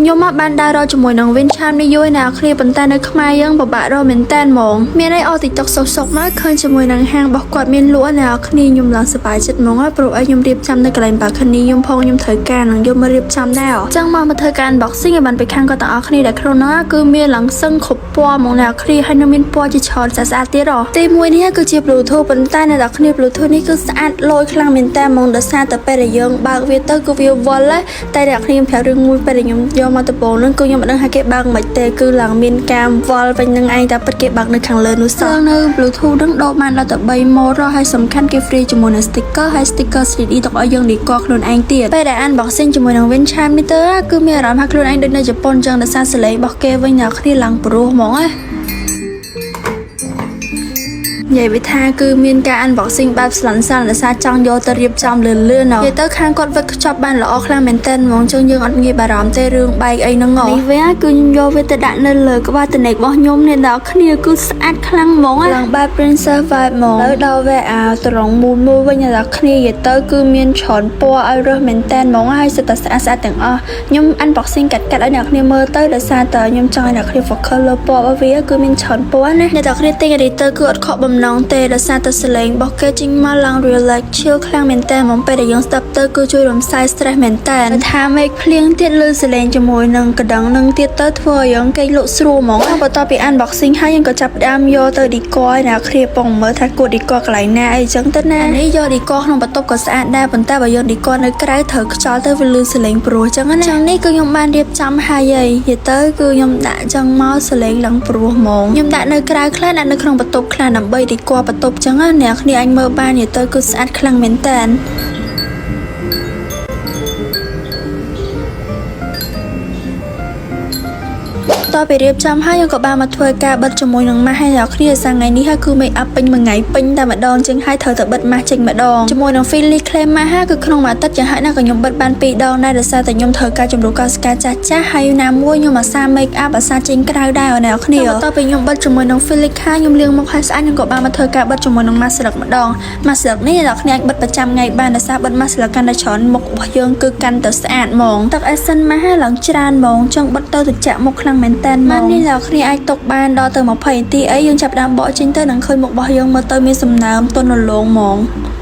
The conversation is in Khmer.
ខ្ញុំមកបានដើររកជាមួយនឹង Wind Chime នេះយូរណាស់គ្នាប៉ុន្តែនៅខ្មែរយើងពិបាករកមែនតើហ្មងមានអីអស់ TikTok សុកសុកមកឃើញជាមួយនឹងហាងរបស់គាត់មានលក់ណាគ្នាខ្ញុំឡើងសប្បាយចិត្តហ្មងព្រោះអីខ្ញុំរៀបចំនៅកន្លែង balcony ខ្ញុំផងខ្ញុំត្រូវការនឹងយកមករៀបចំដែរអញ្ចឹងមកមកធ្វើការ unboxing ឲ្យបានពីខាងគាត់ទាំងអស់គ្នាដែលក្នុងនោះគឺមានឡើងសឹងគ្រប់ពណ៌ហ្មងអ្នកគ្នាហើយនៅមានពណ៌ជាច្រើនស្អាតស្អាតទៀតហ៎ទីមួយនេះគឺជា Bluetooth ប៉ុន្តែអ្នកទាំងគ្នា Bluetooth នេះគឺស្អាតលយខ្លាំងមែនតើហ្មងដោយសារតែពេលដែលយើងបើកវាទៅគឺវាវល់តែអ្នកគ្នាប្រាប់រឿងមួយពេលដែលខ្ញុំយកមកដំបូងហ្នឹងគឺខ្ញុំមិនដឹងថាគេបើកមិនទេគឺឡើងមានការវល់វិញនឹងឯងតែពិតគេបើកនៅខាងលើនោះសោះនៅ Bluetooth ហ្នឹងដកបានដល់តែ3 mode ហើយសំខាន់គេ free ជាមួយនឹង sticker ហើយ sticker 3D ទុកឲ្យយើង decor ខ្លួនឯងទៀតពេលដែល unboxing ជាមួយនឹង Wind Chime នេះទៅគឺមានអារម្មណ៍ថាខ្លួនឯងដូចនៅជប៉ុនចឹងដោយសារសលេងរបស់គេវិញអ្នកគ្នាឡើងព្រោះហ្មងណានិយាយវាថាគឺមានការ unboxing បែបស្លាន់សានដោយសារចង់យកទៅរៀបចំលឿនលឿននិយាយទៅខាងគាត់វឹកខ្ចប់បានល្អខ្លាំងមែនទែនហ្មងចឹងយើងអត់ងាយបារម្ភទេរឿងបែកអីហ្នឹងនេះវាគឺខ្ញុំយកវាទៅដាក់នៅលើក្បាលតនេករបស់ខ្ញុំនេះដល់គ្នាគឺស្អាតខ្លាំងហ្មងឡើងបែប princess vibe ហ្មងទៅដល់វាអាត្រង់មូលមូលវិញដល់គ្នានិយាយទៅគឺមានច្រើនពណ៌ឲ្យរើសមែនទែនហ្មងហើយសិតតែស្អាតស្អាតទាំងអស់ខ្ញុំ unboxing កាត់កាត់ឲ្យអ្នកគ្នាមើលទៅដោយសារតែខ្ញុំចង់ឲ្យអ្នកគ្នា focus លើពណ៌របស់វាគឺមានច្រើនពណ៌ណាអ្នកទាំងគ្នាទិញរីទៅគឺអត់ខកបំណងទេដោយសារតែសលេងរបស់គេចេញមកឡើង relax chill ខ្លាំងមែនតើហ្មងពេលដែលយើងស្ដាប់ទៅគឺជួយរំសាយ stress មែនតើថាមេឃភ្លៀងទៀតលើសលេងជាមួយនឹងកណ្ដឹងនឹងទៀតទៅធ្វើឲ្យយើងគេងលក់ស្រួលហ្មងបន្ទាប់ពី unboxing ហើយយើងក៏ចាប់ផ្ដើមយកទៅ decor អ្នកគ្នាពងមើលថាគួរ decor កន្លែងណាអីចឹងទៅណានេះយក decor ក្នុងបន្ទប់ក៏ស្អាតដែរប៉ុន្តែបើយើង decor នៅក្រៅត្រូវខ្យល់ទៅវាលឺសលេងព្រោះចឹងណាចឹងនេះគឺខ្ញុំបានរៀបចំហើយហីនិយាយទៅគឺខ្ញុំដាក់ចឹងមកសលេងឡើងព្រោះហ្មងខ្ញុំដាក់នៅក្រៅខ្លះដាក់នៅក្នុងបន្ទប់ខ្លះដើម្បី decor បន្ទប់ចឹងណាអ្នកគ្នាអាចមើលបាននិយាយទៅគឺស្អាតខ្លាំងមែនតើតទៅរៀបចំហើយយើងក៏បានមកធ្វើការបិទជាមួយនឹងម៉ាស់ហើយអ្នកគ្នាសាថ្ងៃនេះគឺ make up ពេញមួយថ្ងៃពេញតែម្ដងជាងហើយត្រូវតែបិទម៉ាស់ចេញម្ដងជាមួយនឹង Feely Clay ម៉ាស់គឺក្នុងមួយអាទិត្យយ៉ាងហោចណាស់ក៏ខ្ញុំបិទបាន2ដងដែរដោយសារតែខ្ញុំត្រូវការជំរុះកោសិកាចាស់ចាស់ហើយណាមួយខ្ញុំអាសា make up អាសាចេញក្រៅដែរអ្នកគ្នាបន្ទាប់ពីខ្ញុំបិទជាមួយនឹង Feely ហើយខ្ញុំលាងមុខឲ្យស្អាតខ្ញុំក៏បានមកធ្វើការបិទជាមួយនឹងម៉ាស់ស្លឹកម្ដងម៉ាស់ស្លឹកនេះអ្នកគ្នាអាចបិទប្រចាំថ្ងៃបានដោយសារបិទម៉ាស់ស្លឹកកាន់តែច្រើនមុខរបស់យើងគឺកាន់តែស្អាតហ្មងទឹក essence ម៉ាស់ឡើងច្រើនហ្មងចង់បិទទៅត្រជាក់មុខខ្លាំងមែនតើម៉ាស់នេះអ្នកគ្នាអាចទុកបានដល់ទៅ20នាទីអីយើងចាប់ដើមបកចេញទៅនឹងឃើញមុខរបស់យើងមើលទៅមានសំណើមទន់រលោងហ្មង។